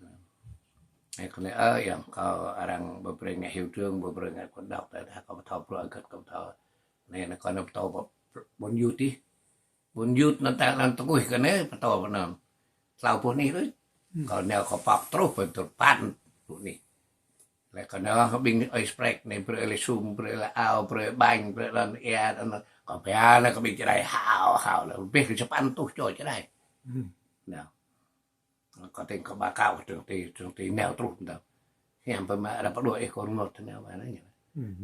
Ơ, kâo laĭ, ơ, yơh, kâo arăng ƀu brơi ngă hiệu trưởng, ƀu brơi ngă quán đọc, ta, ta, kâo ƀu thâo bruă hơget, kâo ƀu thâo. Anai, anai kâo anŭn pơtô ƀôn yut ih. Ƀôn yut anŭn ta lăng tơkuih kơ anai, pơtô pơ anŭn. Tlâo pluh anih đôč. Kâo nao kâo pap truh pơ tơpăn pluh anih. Lĕ kâo nao kơ ƀing ơi sprek anai, brơi lĕ sum, brơi lĕ ao, brơi ƀañ, brơi lŏn ia, anŭn. Kâo pia lĕ kơ ƀing čơđai hao, hao lĕ, abih kơ sapăn rơtuh čô čơđai. Nao. Kâo tĭng kơ báo cáo kơ trưởng ty, trưởng ty nao truh mơ̆n. Hiam pơmă ră pơđuaĭ ih kơ rơngot nao mă anai.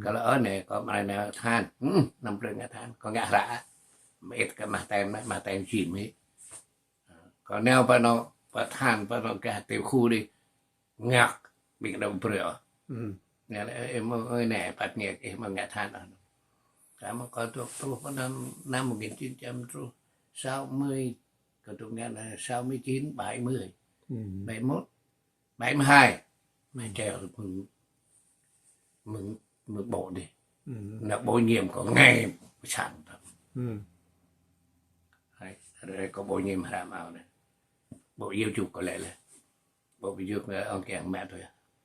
Kâo laĭ ơ anai, kâo mă anai nao tơhan. Hm, anăm brơi ngă tơhan. Kâo ngă hră. Mơit kơ mă tem, mă tem čim hĭ. Kâo nao pơ anŭn, pơ tơhan, pơ anŭn gah tiểu khu đi. Ngă, ƀing đa brơi ôh. Ñu laĭ, ơ, ơ, mơ̆, ơ, anai, păt ngă, ih mơ̆ ngă tơhan ôh. Kâo mơ̆ kâo truh, truh pơ anŭn năm một nghìn chín trăm truh sáu mươi, kâo truh ngă anai sáu mươi chín, bảy mươi, bảy mươi mốt, bảy mươi hai. Mă čeo mơ̆ng, mơ̆ng, mơ̆ng bộ đi. Nao bổ nhiệm kâo ngày sang tơ̆. Hai, ră kâo bổ nhiệm hră mơ̆ anai. Bộ giáo dục kâo laĭ laih. Bộ giáo dục, ơ, ong kiăng mă tui.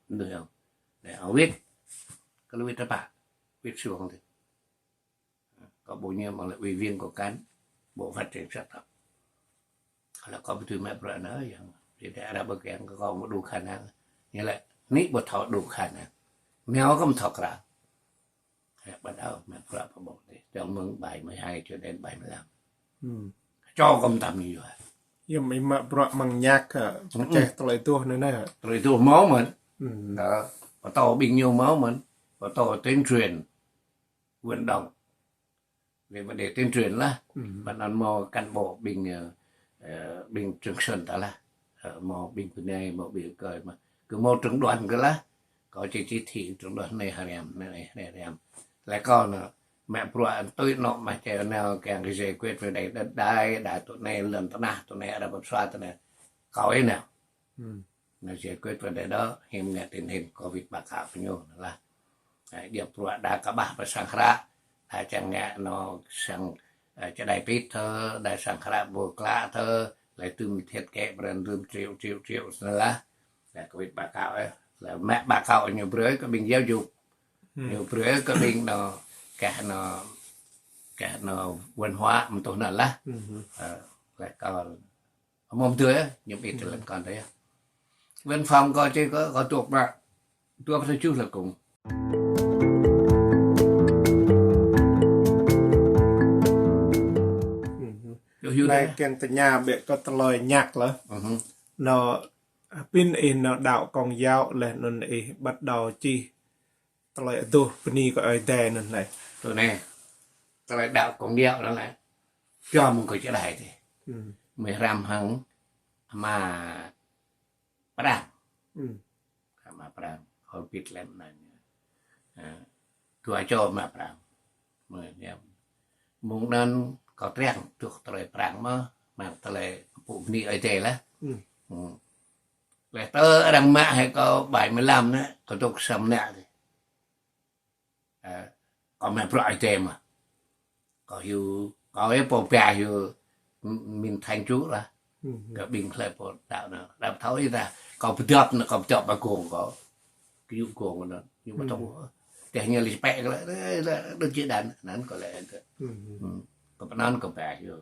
Nui ong. Laĭ ong wĭt. Kâo laĭ wĭt tơpă. Wĭt xuống tơ̆. Kâo bổ nhiệm ong laĭ ủy viên của cán bộ phát triển sắc tộc. Kâo laĭ kâo ƀu dưi mă bruă anai yơh. Jadi arăng ƀu kiăng kơ kâo mơ̆ đủ khả năng. Ñu laĭ, anai ƀu thâo đủ khả năng. Nao kơ ƀu thâo krao. Thế bắt đầu mă bruă pơ bộ đi. Trong mơ̆ng bảy mươi hai cho đến bảy mươi lăm. Cho kâo mơtam ñu yua. Yơh, mă bruă mơ̆ng nhạc, ơ, pơčeh tơlơi tuh anai nè. Tơlơi tuh hmâo mơ̆n. Ơ, pơtô ƀing ñu hmâo mơ̆n. Pơtô tuyên truyền, vận động. Về vấn đề tuyên truyền lah. Pơ anŭn hmâo cán bộ ƀing, ơ, ơ, ƀing Trường Sơn ta lah. Ơ, hmâo ƀing pơ anai, hmâo ƀing kơi mă. Kơ hmâo trưởng đoàn kơ lah. Kâo či chỉ thị trưởng đoàn anai hriăm, anai, anai hriăm. Lĕ kâo nao, mă bruă tui anŭn mă čeo nao kiăng kơ giải quyết về vấn đề đất đai, đa tui anai lŏn tơnah, tui anai arăng pơsua tui anai. Kâo ih nao. Nao giải quyết vấn đề đó, hiam ngă tình hình covid báo cáo pơ ñu lah. Ơ, djŏp bruă đa kơƀah pơ sang hră, đa čang ngă nao sang, ơ, čơđai pit thơ, đa sang hră ƀu klă thơ, lĕ tơm thiết kế brand tơm triệu, triệu, triệu snăn lah. Lĕ covid báo cáo, ơ, lĕ mă báo cáo ñu brơi kơ ƀing giáo dục. Ñu brơi kơ ƀing nao, kah nao, kah nao văn hóa mơ̆ tui anŭn lah. Ơ, lĕ kâo Mơ̆ tui, ơ, ñu ƀĭt lĕ kâo tui, ơ. Văn phòng kâo či kâo, kâo tuh mă, dua puluh tujuh lĕ kông. Yua hyu anai dih. Kiăng tơña ƀĕ kơ tơlơi nhạc lah. Nao, pin ih nao đaŏ Công giáo lĕ anŭn ih bắt đầu čih tơlơi adoh bơni kơ Ơi Adai anŭn lĕ. Tui anai, tơlơi đaŏ Công giáo anŭn lĕ, yua mơ̆ng kâo čơđai tih. Mơ̆ hrăm hăng ama Prang. Ama Prang, hơbĭt lĕ anai. Ơ, dua čô ama Prang. Mơ̆ hiam. Mơ̆ng anŭn kâo triăng truh tơlơi Prang mơ̆, mơ̆ng tơlơi pŭ bơni Ơi Adai lah. Lĕ tơ arăng mă hĭ kâo bảy mươi lăm anai, kâo dŏ samơ̆ anai dih. Ơ, kâo mă bruă Ơi Adai mơ̆. Kâo hyu, kâo ih pô pia hyu Minh Thanh Chú lah. Kơ ƀing hlơi pô đaŏ anŭn. Đaŏ thâo ih ta, kâo pơdŏp anŭn, kâo pơdŏp ƀơi gông kâo. Kơ yŭ gông anŭn, ñu ƀu thâo. Tơdah ñu lĕ pĕ kơ lĕ, lĕ, lĕ, đơ jĕ đan, anŭn kâo lĕ. Kâo pơanăn kâo pia hyu.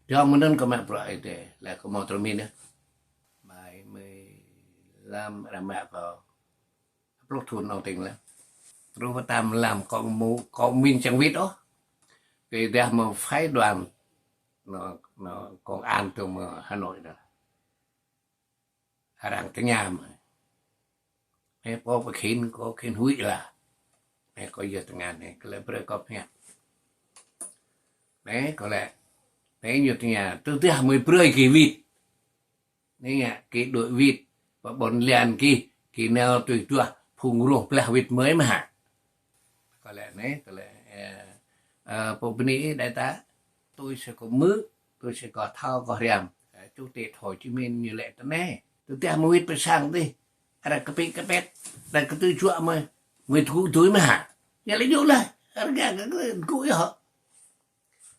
Dơ̆ng mơ̆ng anŭn kâo mă bruă Ơi Adai, lĕ kâo hmâo tơlơi min anai. Bảy mươi lăm arăng mă kâo. Pluh thŭn anŭn tĭng lĕ. Truh pơ tám mươi lăm kâo mơ̆, kâo min čang wĭt ôh. Kơ dah mơ̆ phái đoàn, nao, nao công an tui mơ̆ Hà Nội dah. Arăng tơña mơ̆. Ơ, pô pơkhĭn, kâo khĭn huĭ lah. Anai kâo yơh tơngan anai, kơ lĕ brơi kâo pơhiăp. Anai kâo lĕ, anai ñu tơña, tơdah mơi brơi gih wĭt. Anai ngă gih đuaĭ wĭt, pơ ƀôn lan gih, gih nao tui duah phung rŏh blah wĭt mơi mơ̆ hă. Kâo lĕ anai, kâo lĕ, ơ, ơ, pô bơni đai ta, tui si kâo hmư̆, tui si kâo thâo kâo hriăm. Ơ, Chủ tịch Hồ Chí Minh ñu lĕ tui anai. Tơdah mơi wĭt pơ sang dih, arăng kơpĭ kơpĕt, arăng kơtư̆ juă mơi, mơi tơgŭ dưi mơ̆ hă. Ñu lĕ yua lah, arăng ngă kơ tơgŭ yơh.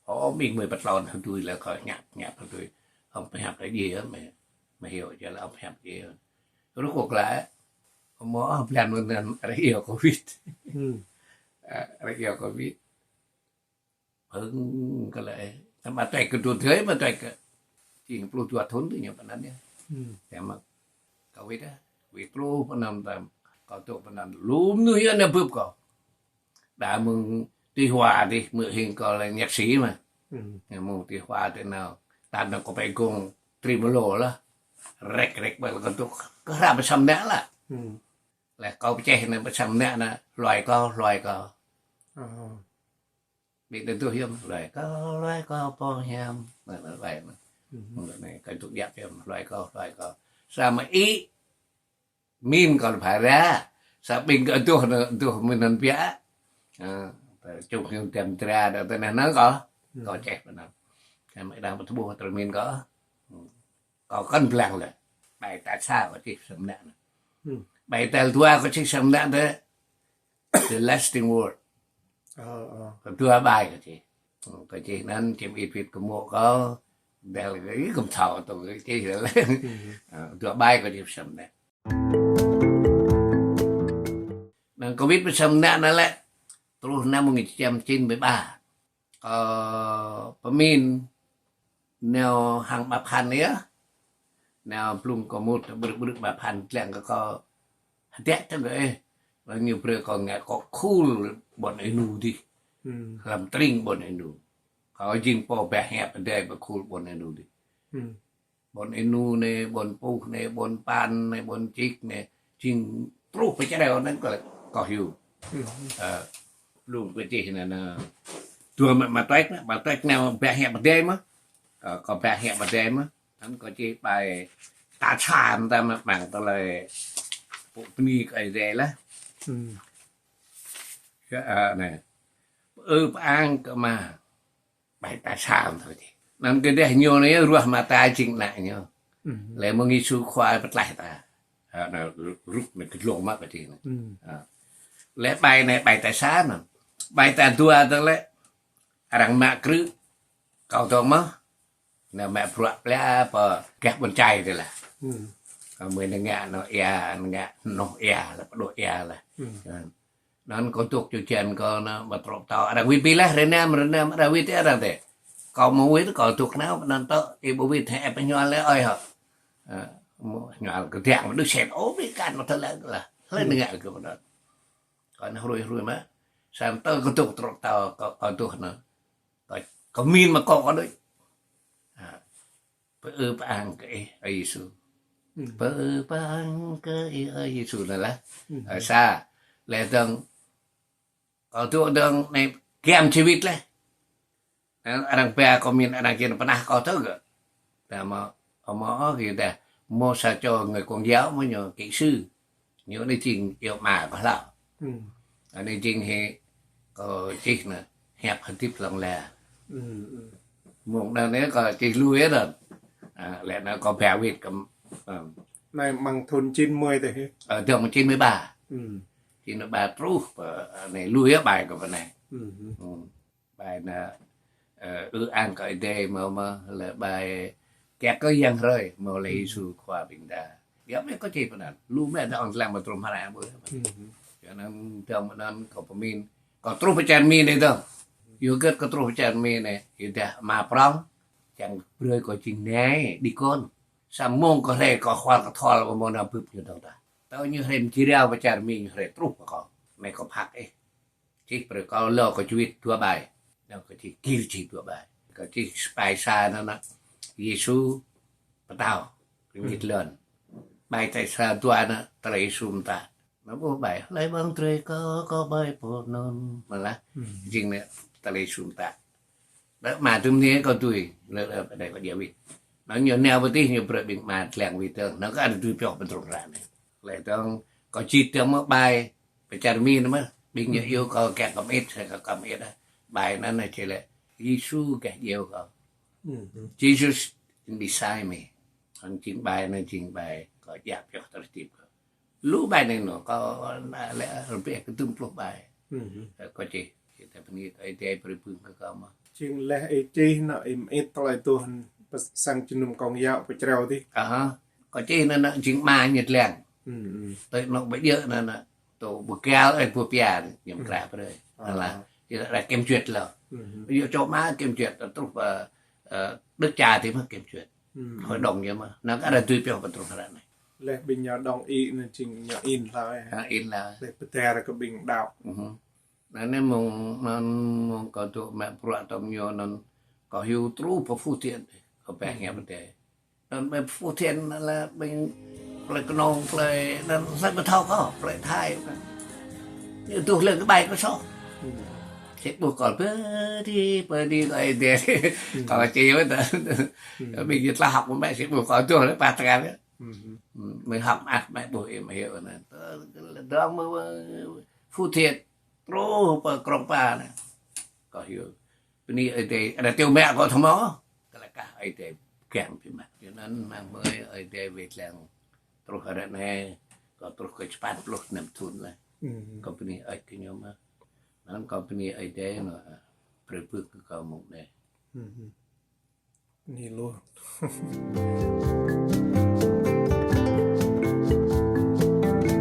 Ơ, ƀing mơi pơtlon hơdui lĕ kâo hiăp, hiăp hơdui. Ŏng pơhiăp lĕ djai, mơi, mơi hyu djai lĕ ŏng pơhiăp djai. Rŭ kâo lĕ, mơ̆ blan mơ̆n anŭn arăng iâu kâo wĭt. Hmm. Ơ, arăng iâu kâo wĭt. Hơ̆ng kơ lĕ, tơma tuai kơ dua drơi, ma tuai kơ. Jing pluh dua thŭn tơ ñu pơanăn yơh. Hmm. Tơma kâo wĭt ah, wĭt pluh pơ anăn tơm, kâo dŏ pơ anăn lŏm mơnuih yơh nao bưp kâo. Đa mơ̆ng Tuy Hòa dih, mơ̆ng hing kâo lĕ nhạc sĩ mơ̆. Hmm. Ñu mơ̆ng Tuy Hòa dih nao, tơdah kâo pơgŏng tremolo lah. Rĕk rĕk ƀơi kâo dŏ, kơ hră pơsăm nă lah. Hmm. Lĕ kâo pơčeh anai pơsăm nă anai, hluai kâo, hluai kâo. Ơ. Ƀing ta dŏ hiư̆m, hluai kâo, hluai kâo pô hiam. Anai, anai, hluai anai. Mhm. Anai, kâo dŏ djăp hiư̆m, hluai kâo, hluai kâo. Samơ̆ ih, min kâo lĕ phara. Sa ƀing kâo dŏ, dŏ min anŭn biă. Ơ, čung hiư̆m tiam tra, đa tơ anai anŭn kâo. Mhm. Kâo čeh pơ anŭn. Samơ̆ đang pơtơƀuh tơlơi min kâo. Kâo kăn blang lĕ. Bai tal sa kâo čih pơsăm nă anŭn. Hmm. Bai tal dua kâo čih pơsăm nă tơ The Lasting Word. Ơ, ơ. Kâo dua bai kâo čih. Hmm, kâo čih anŭn čim ih wĭt kơ mô̆ kâo. Dal kơ ih kơ thâo tơ kâo čih lĕ. Hmm. Ơ, dua bai kâo čih pơsăm nă. Anŭn kâo wĭt pơsăm nă anŭn lĕ. Truh năm một nghìn chín trăm chín mươi ba. Kâo pơmĭn nao hăng ƀă Phan yơh. Nao blung kâo mŭt ƀrư̆ ƀrư̆ ƀă Phan lăng kơ kâo hơdră tơ̆ng kơ ih. Lăng ñu brơi kâo ngă kâo khul ƀôn ênu dih. Hmm. Hlăm tring ƀôn ênu. Kâo jing pô ba hiăp Ơi Adai pơkhul ƀôn ênu dih. Hmm. Ƀôn Ênu anai, ƀôn Puh anai, ƀôn Pan anai, ƀôn Čik anai, jing truh pơ čơđai anŭn kâo, kâo hyu. Hmm. Ơ, blung kâo čih anai, anai. Dua mă, mă tuč anai, mă tuč anai ba hiăp Ơi Adai mơ̆. Ơ, kâo ba hiăp Ơi Adai mơ̆. Anŭn kâo čih bai ta čan ta mă măng tơlơi pơpŭ bơni kơ Ơi Adai lah. Hmm. Yơh, ơ, anai. Ơ, pơang kơ Ama. Bai ta čan tơ čih. Anŭn kơ dah ñu anai ruah mơta jing ană ñu. Hmm. Lĕ mơ̆ng Yêsu Khua pơtlaih ta. Ha, anŭn rup anai kơ dlông mă kơ čih anai. Hmm. Ha. Lĕ bai anai bai ta čan anŭn. Bai ta dua tơ lĕ arăng mă krư̆. Kâo dŏ mơ̆. Anai mă bruă pla pơ gah ƀôn čai tơ lah. Hmm. Kâo mơi nao ngă anŏ ia, nao ngă anŏ ia lah, pơđŏ ia lah. Hmm. Ha. Anŭn kâo dŏ čô čan kâo anŭn mă truh tơ. Arăng wĭt ƀiă lah, rơnăm, rơnăm, arăng wĭt tơ arăng tơ. Kâo mơ̆ wĭt kâo dŏ nao, anŭn tơ, ih ƀu wĭt hĕ pơñual lĕ ơi hŏ. Ơ, mơñual kơdiăng, mơdưh sen, ôh, ƀing kăn mă tơlơi lah. Hlơi nao ngă kơ anŭn. Kâo anŭn hrui hrui mă. Samơ̆ tơ kâo dŏ truh tơ, kâo, kâo dŏ anŭn. Kâo, kâo min mă kâo kâo đôč. Ha. Pơ-ư pơang kơ Ih, Ơi Yêsu. Hmm. Pơ-ư pơang kơ Ih, Ơi Yêsu anŭn lah. Hmm. Ơ, sa. Lĕ dơ̆ng, kâo dŏ dơ̆ng anai giăm jêwit lĕ. Anŭn arăng ba kâo min arăng kiăng pơnah kâo tơ gơ̆. Tơma, ơ, mơ̆ ôh gơ̆ dah, mơ̆ sa čô người Công giáo mơ̆ ñu kỹ sư. Ñu anai jing iâu mă kâo hlâo. Hmm. Anai jing hĭ kâo čih anai, hiăp hơdip hlŏng lar. Hmm, hmm. Mơ̆ng anŭn anai kâo čih lui anŭn. Ơ, lĕ anŭn kâo ba wĭt kơ, ơ. Anai mơ̆ng thŭn chín mươi tơ hĭ? Ơ, dơ̆ng chín mươi ba. Hmm. Chín mươi ba truh, ơ, anai lui ƀai kâo pơ anai. Hmm, hmm. Hmm. Bai anai, ơ, ư ang kơ Ơi Adai mơ̆ mơ̆, lĕ bai kiăng kơ yang hrơi, mơ̆ lĕ Yêsu Khua ƀing ta. Yua mơ̆ kâo čih pơ anŭn, lu mơ̆ ta ŏng lăng mă truh mơ̆ rai ƀu. Yua anŭn dơ̆ng anŭn kâo pơmin, kâo truh pơ čar Mi anai dơ̆ng. Yua hơget kâo truh pơ čar Mi anai, yua dah Ama prŏng, čang brơi kâo jing nai, đi con. Samơ̆ mơ̆ng kâo rai kâo hual kơ thol kâo mơ̆ nao bưp ñu dơ̆ng tah. Tơ ñu rai mơjirao pơ čar Mi ñu rai truh pơ kâo. Anai kâo phak ih. Čih brơi kâo lơ kâo jêwit dua bai. Anŭn kâo čih gir čih dua bai. Kâo čih bai sa anŭn, anŭn Yêsu pơtao. Kâo ngit lŏn. Bai tal sa dua anŭn tơlơi Yêsu mơta. Anŭn ƀuh bai, hlơi ƀơ̆ng drơi kâo, kâo ƀơi pô anŭn. Mơ̆ lah, jing anai tơlơi sum ta. Đa mă tơm anai kâo tui, lĕ, lĕ, đa kâo djơ̆ wĭt. Anŭn ñu nao pơ tih ñu brơi ƀing mă lăng wĭt tơ̆ng. Anŭn kâo ăt tui pioh pơtrŭn ră anai. Lĕ tơ̆ng kâo čih tơ̆ng mơ̆ bai, pơ čar Mi anŭn mơ̆. Ƀing ñu iâu kâo kiăng kơ mơit, kâo kơ mơit ah. Bai anŭn anai čih lĕ, Yêsu gah djeo kâo. Jesus is beside me. Anŭn jing bai anŭn jing bai kâo djă pioh tơlơi hơdip kâo. Lu bai anai anŭn, kâo lĕ rơbeh kơ dŭm pluh bai. Kâo čih, kơ ta bơni kơ Ơi Adai brơi bưng kơ kâo mơ̆. Jing lĕ ih čih anŭn ih mơit tơlơi tuh pơ sang jơnum kông yao pơ čreo tih. Aha. Kâo čih anŭn anŭn jing mă ñu lăng. Tui anŭn ƀu djơ̆ anŭn anŭn. Tơ ƀu kial ơi ƀu pia ñu mơ̆ krah brơi. Anŭn lah. Ih ră kiểm duyệt lĕ. Ih yua čô mă kiểm duyệt truh pơ, ơ, Đức Cha tih mơ̆ kiểm duyệt. Hội đồng ñu mơ̆. Anŭn kâo ăt tui pioh pơtrŭn ră anai. Lĕ ƀing ñu đồng ý anŭn jing ñu in hlơi. Ha, in hlơi. Lĕ pơtê ră kơ ƀing đaŏ. Anŭn anai mơ̆ng, anŭn mơ̆ng kâo tŭ mă bruă tơm ñu anŭn kâo hyu truh pơ Phú Thiện. Kâo ƀĕ ngă pơtê. Anŭn ƀơi Phú Thiện anŭn lĕ ƀing plơi Kơnông, plơi anŭn hlơi ƀu thâo kâo, plơi Thái. Ñu tuh lĕ kơ bai kâo soh. Sĭt ƀuh kâo pơ đi, pơ đi kâo ih dê. Kâo čih wơ̆t tơ. Ƀing ñu tla hŏk mă sĭt ƀuh kâo tuh lĕ pă tơngan. Mơ̆ hŏk mă ăt mă ƀuh ih mă hyu anŭn. Tơdang mơ̆ Phú Thiện truh pơ Krông Pa anŭn. Kâo hyu. Bơni Ơi Adai, anŭn tui mă kâo thâo mơ̆. Tơlơi kah Ơi Adai kiăng ƀing mă. Yua anŭn mơ̆ng mơi Ơi Adai wai lăng truh ră anai, kâo truh kơ sapăn pluh năm thun lah. Kâo bơni Ơi Adai kơ ñu mơ̆. Anŭn kâo bơni Ơi Adai anŭn, brơi bưng kơ kâo mơ̆ng anai. Bơni lu.